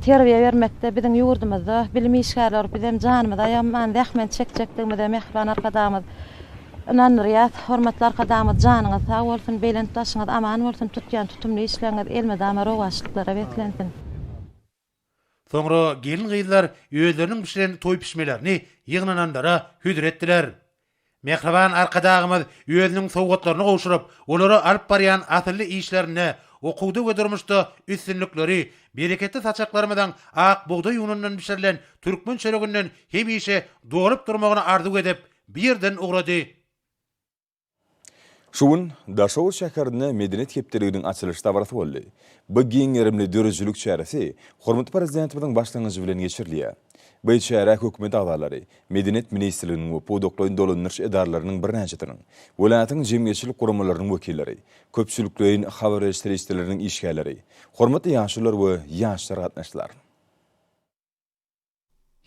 terbiýe bermekde biziň ýurdumyzda bilim işgärleri bolup bizem janymyzy aýaman zähmet çekjekdigimize Mähriban Arkadagymyz. Ynandyrýas. Hormatly Arkadagymyz janyňyz sag bolsun, belent başyňyz aman bolsun, tutýan tutumly işleriňiz elmydama rowaçlyklara beslensin. Soňra gelin-gyzlar özleriniň bişiren toý pişmelerini ýygnananlara hödür etdiler. Mähriban Arkadagymyz özüniň sowgatlaryny gowşuryp, olara alyp barýan asylly işlerinde, okuwda we durmuşda üstünlikleri, bereketli saçaklarymyzyň ak bugdaý unundan bişirilen türkmen çöreginden hemişe dolup durmagyny arzuw edip, bu ýerden ugrady. Şu gün Daşoguz şäherinde Medeniýet hepdeliginiň açylyş dabarasy boldy. Bu giň gerimli döredijilik çäresi hormatly Prezidentimiziň başlangyjy bilen geçirilýär. Bu çärä hökümet agzalary, Medeniýet ministrliginiň we pudaklaýyn dolandyryş edaralarynyň birnäçesiniň, welaýatyň jemgyýetçilik guramalarynyň wekilleri, köpçülikleýin habar beriş serişdeleriniň işgärleri, hormatly ýaşulular we ýaşlar gatnaşdylar.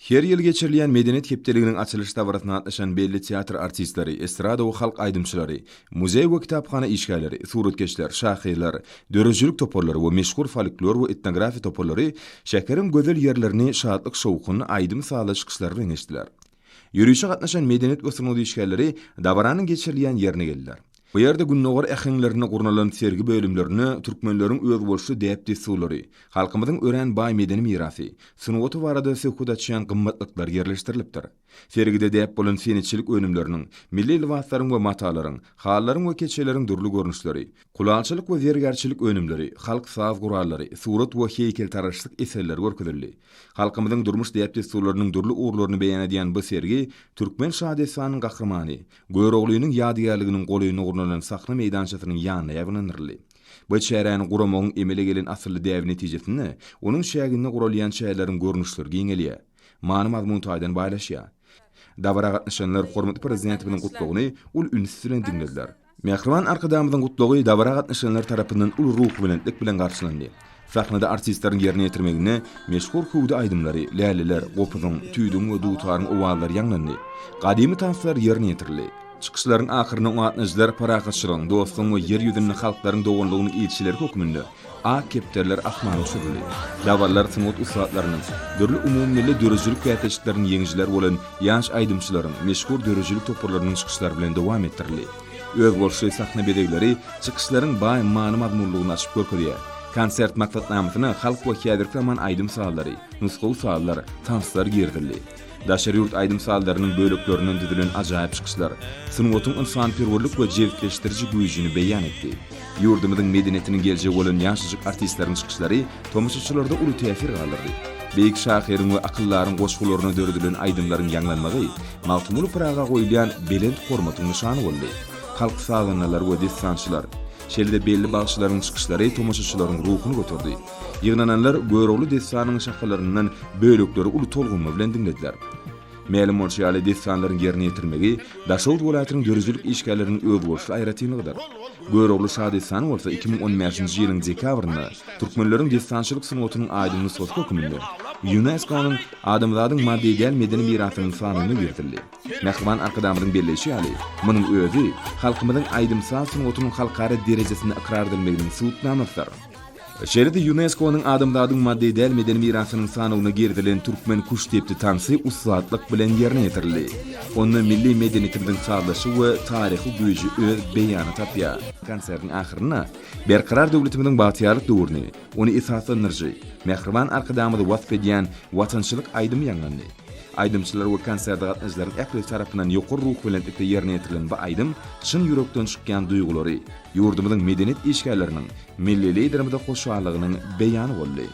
Her ýyl geçirilýän Medeniýet hepdeliginiň açylyş dabarasyna gatnaşan belli teatr artistleri, estrada we halk aýdymçylary, muzeý we kitaphana işgärleri, suratkeşler, şahyrlar, döredijilik toparlary we meşhur folklor we etnografiýa toparlary şäheriň gözel ýerlerini şatlyk-şowhunly aýdym-sazly çykyşlary bilen geçdiler. Ýörişe gatnaşan medeniýet we sungat işgärleri dabaranyň geçirilýän ýerine geldiler. Bu ýerde gündogar äheňlerinde gurnalan sergi bölümlerinde türkmenleriň özboluşly däp-dessurlary, halkymyzyň örän baý medeni mirasy, sungaty barada söhbet açýan gymmatlyklar ýerleşdirilipdir. Sergide däp bolan senetçilik önümleriniň, milli lybaslaryň we matalaryň, halylaryň we keçeleriň dürli görnüşleri, kulalçylyk we zergärçilik önümleri, halk saz gurallary, surat we heýkeltaraşlyk eserleri görkezildi. Halkymyzyň durmuş däp-dessurlarynyň dürli ugurlaryny beýan edýän bu sergi türkmen şadessanynyň gahrymany Göroglynyň ýadygärliginiň golaýynda gurnalan sahna meýdançasynyň ýanyna ýaýbaňlandyryldy. Bu çäräni guramagyň emele gelen asylly däbi netijesinde onuň çäginde guralýan çäreleriň görnüşleri giňelýär, many-mazmun taýdan baýlaşýar. Dabara gatnaşanlar hormatly Prezidentimiziň Gutlagyny uly üns bilen diňlediler. Mähriban Arkadagymyzyň Gutlagy dabara gatnaşanlar tarapyndan uly ruhubelentlik bilen garşylandy. Sahnada artistleriň ýerine ýetirmeginde meşhur hüwdi aýdymlary, läleler, gopuzyň, tüýdügiň we dutaryň owazlary ýaňlandy. Gadymy tanslar ýerine ýetirildi. Çykyşlaryň ahyrynda oňa gatnaşyjylar parahatçylygyň, dostlugyň we Ýer ýüzünde halklaryň doganlygynyň ilçileri hökmünde ak kepderiler asmana uçuryldy. Dabaralar sungat ussatlarynyň, dürli umumymilli döredijilik bäsleşikleriniň ýeňijileri bolan ýaş aýdymçylaryň, meşhur döredijilik toparlarynyň çykyşlary bilen dowam etdirildi. Özboluşly sahna bezegleri çykyşlaryň baý many-mazmunlygyny açyp görkezýär. Konsert maksatnamasyna halk we häzirki zaman aýdym-sazlary, nusgawy sazlar, tanslar girizildi. Daşary ýurt aýdym-sazlarynyň böleklerinden düzülen ajaýyp çykyşlar sungatyň ynsanperwerlik we jebisleşdiriji güýjüni beýan etdi. Ýurdumyzyň medeniýetiniň geljegi bolan ýaşajyk artistleriň çykyşlary tomaşaçylarda uly täsir galdyrdy. Beýik şahyryň we akyldaryň goşgularyna döredilen aýdymlaryň ýaňlanmagy Magtymguly Pyraga goýulýan belent hormatyň nyşany boldy. Halk sazandalary we dessançylar, şeýle-de belli bagşylaryň çykyşlary tomaşaçylaryň ruhuny göterdi. Ýygnananlar Görogly dessanynyň şahalaryndan bölekleri uly tolgunma bilen diňlediler. Mälim bolşy ýaly, dessanlaryň ýerine ýetirilmegi Daşoguz welaýatynyň döredijilik işgärleriniň özboluşly aýratynlygydyr. Görogly şadessany bolsa 2015-nji ýylyň dekabrynda türkmenleriň dessançylyk sungatynyň aýdyň nusgasy hökmünde ÝUNESKO-nyň Adamzadyň maddy däl medeni mirasynyň sanawyna girizildi. Mähriban Arkadagymyzyň belleýşi ýaly, munuň özi halkymyzyň aýdym-saz sungatynyň halkara derejesinde ykrar edilmeginiň subutnamasydyr. Şeýle-de ÝUNESKO-nyň Adamzadyň maddy däl medeni mirasynyň sanawyna girizilen türkmen küştdepdi tansy ussatlyk bilen ýerine ýetirildi. Onda milli medeniýetimiziň sazlaşygy we taryhy güýji öz beýanyny tapýar. Konsertiň ahyrynda Berkarar döwletimiziň bagtyýarlyk döwrüni, ony esaslandyryjy, mähriban Arkadagymyzy wasp edýän watançylyk aýdymy ýaňlandy. Aýdymçylar we konserte gatnaşyjylaryň ählisi tarapyndan ýokary ruhubelentlikde ýerine ýetirilen bu aýdym çyn ýürekden çykýan duýgulary, ýurdumyzyň medeniýet işgärleriniň Milli Liderimize hoşallygynyň beýany boldy.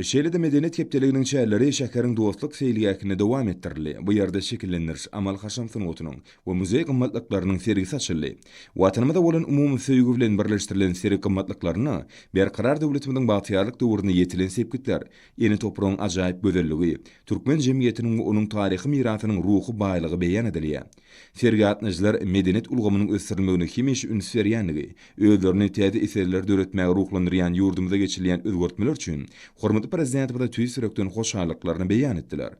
Şeýle-de Medeniýet hepdeliginiň çäreleri şäheriň Dostluk seýilgähinde dowam etdirildi. Bu ýerde şekillendiriş, amaly-haşam sungatynyň we muzeý gymmatlyklarynyň sergisi açyldy. Watanymyza bolan umumy söýgi bilen birleşdirilen sergi gymmatlyklarynda Berkarar döwletimiziň bagtyýarlyk döwründe ýetilen sepgitler, ene topragyň ajaýyp gözelligi, türkmen jemgyýetiniň we onuň taryhy mirasynyň ruhy baýlygy beýan edilýär. Sergä gatnaşyjylar medeniýet ulgamynyň ösdürilmegine hemişe üns berýändigi, özlerini täze eserleri döretmäge ruhlandyrýan ýurdumyzda geçirilýän özgertmeler üçin hormatly. Prezidentimize tüýs ýürekden hoşallyklaryny beýan etdiler.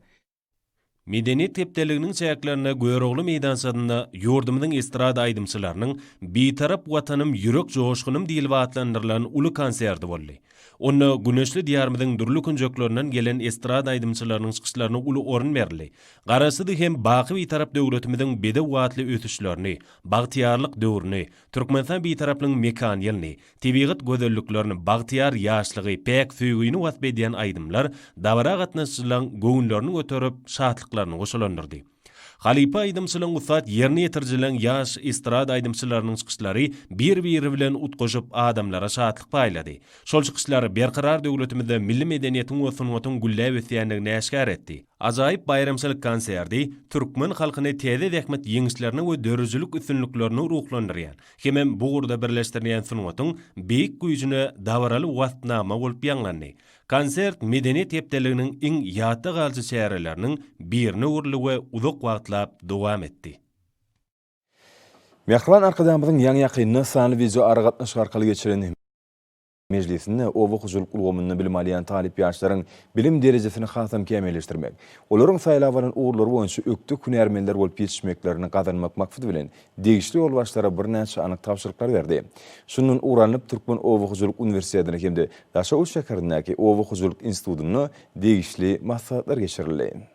Medeniýet hepdeliginiň çäklerinde Görogly meýdançasynda ýurdumyzyň estrada aýdymçylarynyň Bitarap Watanym ýürek joşgunym diýlip atlandyrylan uly konserti boldy. Onda güneşli Diýarymyzyň dürli künjeklerinden gelen estrada aýdymçylarynyň çykyşlaryna uly orun berildi. Garaşsyz hem baky Bitarap döwletimiziň bedew atly ösüşlerini, bagtyýarlyk döwrüni, Türkmenistan Bitaraplygyň mekan ýylyny, Tebigat gözelliklerini, bagtyýar ýaşlygy, päk söýgini wasp edýän aýdymlar dabara gatnaşyjylaryň göwünlerini göterip, şatlyklaryny goşalandyrdy. Halypa aýdymçylaryň ussat ýerine ýetirijileriň ýaş estrada aýdymçylarynyň çykyşlary bir-biri bilen utgaşyp adamlara şatlyk paýlady. Şol çykyşlar Berkarar döwletimizde milli medeniýetiň we sungatyň gülläp ösýändigini äşgär etdi. Ajaýyp baýramçylyk konserti türkmen halkyny täze zähmet ýeňişlerine we döredijilik üstünliklerine ruhlandyrýan, hemem bu ugurda birleşdirilýän sungatyň beýik güýjüne dabaraly waspnama bolup ýaňlandy. Konsert Medeniýet hepdeliginiň iň ýatda galyjy çäreleriniň birine öwrüldi we uzak wagtlap dowam etdi. Mähriban Arkadagymyzyň ýaňy-ýakynda sanly wideoaragatnaşyk arkaly geçiren mejlisinde oba hojalyk ulgamynda bilim alýan talyp ýaşlaryň bilim derejesini hasam kämilleşdirmek, olaryň saýlap alan ugurlary boýunça ökde hünärmenler bolup ýetişmeklerini gazanmak maksady bilen degişli ýolbaşçylara birnäçe anyk tabşyryklar berdi. Şundan ugur alnyp, Türkmen oba hojalyk uniwersitetinde hem-de Daşoguz şäherindäki Oba hojalyk institutynda degişli maslahatlar geçirildi.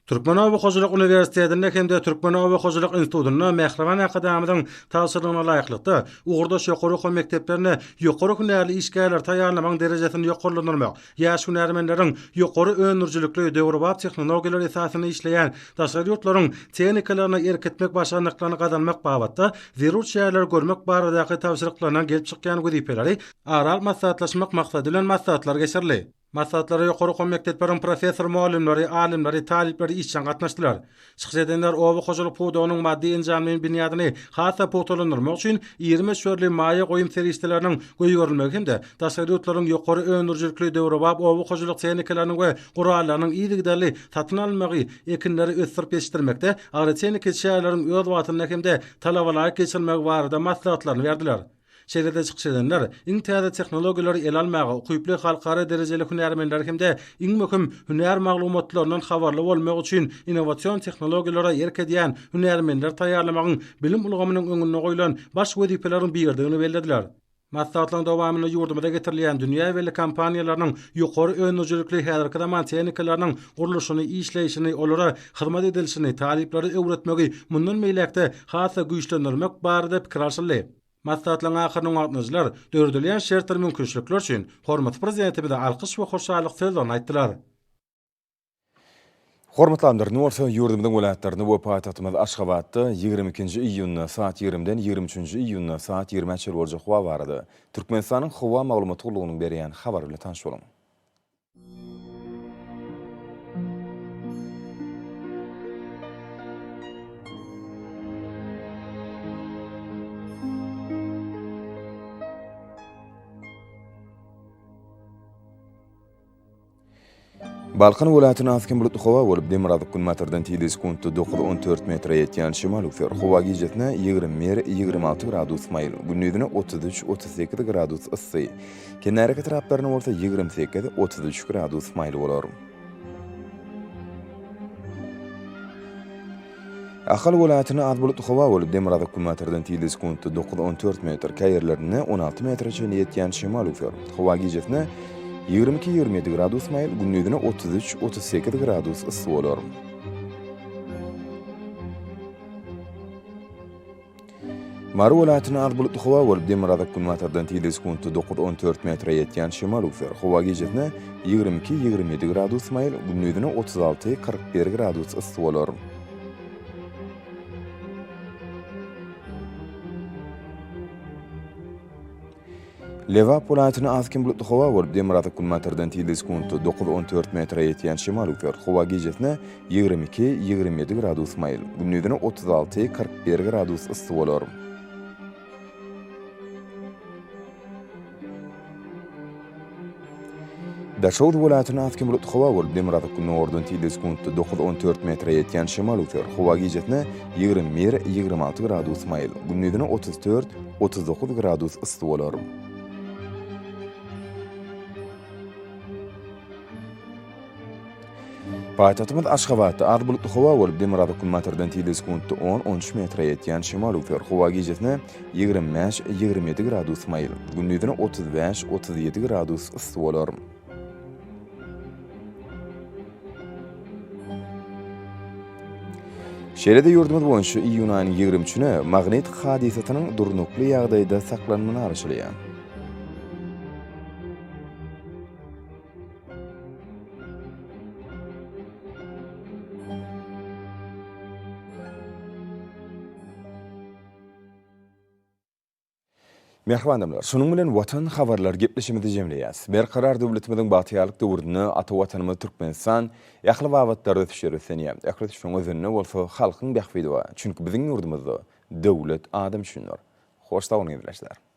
Türkmen oba hojalyk uniwersitetinde hem-de Türkmen oba hojalyk institutynda mähriban Arkadagymyzyň tabşyrygyna laýyklykda, ugurdaş ýokary okuw mekdeplerinde ýokary hünärli işgärleri taýýarlamagyň derejesini ýokarlandyrmak, ýaş hünärmenleriň ýokary öndürijilikli, döwrebap tehnologiýalar esasynda işleýän daşary ýurtlaryň tehnikalaryna erk etmek başarnyklaryny gazanmak babatda zerur çäreleri görmek baradaky tabşyryklaryndan gelip çykýan wezipeleri ara alyp maslahatlaşmak maksady bilen maslahatlar geçirildi. Maslahatlara ýokary okuw mekdepleriň professor-mugallymlary, alymlary, talyplary işjeň gatnaşdylar. Çykyş edenler oba hojalyk pudagynyň maddy-enjamlaýyn binýadyny has-da pugtalandyrmak üçin iri möçberli maýa goýum serişdeleriniň goýberilmegi hem-de daşary ýurtlaryň ýokary öndürijilikli döwrebap oba hojalyk tehnikalarynyň we gurallarynyň yzygiderli satyn alynmagy ekinleri ösdürip ýetişdirmekde agrotehniki çäreleriň öz wagtynda hem-de talabalaýyk geçirilmegi barada maslahatlaryny berdiler. Şeýle-de çykyş edenler iň täze tehnologiýalary ele almaga ukyply halkara derejeli hünärmenleri hem-de iň möhüm hünär maglumatlaryndan habarly bolmak üçin innowasion tehnologiýalara erk edýän hünärmenleri taýýarlamagyň bilim ulgamynyň öňünde goýlan baş wezipeleriň biridigini bellediler. Maslahatlaryň dowamynda ýurdumyza getirilýän dünýä belli kompaniýalarynyň ýokary öndürijilikli häzirki zaman tehnikalarynyň gurluşyny, işleýşini, olara hyzmat edilişini talyplara öwretmegi mundan beýläk-de has-da güýçlendirmek barada pikir alşyldy. Maslahatlaryň ahyrynda gatnaşyjylar döredilýän şertdir mümkinçilikler üçin hormatly Prezidentimize alkyş we hoşallyk sözlerini aýtdylar. Hormatly alymlar, indi bolsa ýurdumyzyň welaýatlarynda we paýtagtymyz Aşgabatda 22-nji iýunda saat 20-den 23-nji iýunda saat 20-ä çenli boljak howa barada Türkmenistanyň Howa maglumat gullugynyň berýän habary bilen tanyş boluň. Balkan welaýatynda az-kem bulutly howa bolup, demirgazyk-günbatardan tizligi sekuntda dokuz-on dört metre ýetýän şemal öwser. Howa gijesine 21, 26 gradus maýyl, gündizine 33, 38 gradus yssy. Kenarýaka etraplarynda bolsa 28, 33 gradus maýyl bolar. Ahal welaýatynda az bulutly howa bolup, demirgazyk-günbatardan tizligi sekuntda dokuz-on dört metr, käýerlerinde 16 metre çenli ýetýän şemal öwser. Howa gijesine 22-27 gradus maýyl, gündizine 33-38 gradus yssy bolar. Mary welaýatynda az bulutly howa bolup, demirgazyk-günbatardan tizligi sekuntda dokuz-on dört metre ýetýän şemal öwser. Howa gijesine 22, 27 gradus maýyl, gündizine 36, 41 gradus yssy bolar. Lebap welaýatynda az-kem bulutly howa bolup, demirgazyk-günbatardan tizligi sekuntda dokuz-on dört metre ýetýän şemal öwser. Howa gijesine 22, 27 gradus maýyl, gündizine 36, 41 gradus yssy bolar. Daşoguz welaýatynda az-kem bulutly howa bolup, demirgazyk-gündogardan tizligi sekuntda dokuz-on dört metre ýetýän şemal öwser. Howa gijesine 21, 26 gradus maýyl, gündizine 34, 39 gradus yssy bolar. Paýtagtymyz Aşgabatda az bulutly howa bolup, demirgazyk-günbatardan tizligi sekuntda on, on üç metre ýetýän şemal öwser. Howa gijesine 25, 27 gradus maýyl, gündizine 35, 37 gradus yssy bolar. Şeýle-de ýurdumyz boýunça iýun aýynyň 23-üne magnit hadysasynyň durnukly ýagdaýda saklanmagyna garaşylýar. Mähriban adamlar, şunuň bilen Watan habarlar gepleşigimizi jemleýäs. Berkarar döwletimiziň bagtyýarlyk döwründe ata Watanymyz Türkmenistan ähli babatlarda ösüşlere beslenýär. Ähli ösüşiň özeninde bolsa halkyň bähbidi bar. Çünki biziň ýurdumyzda döwlet adam üçindir. Hoş sag boluň ildeşler.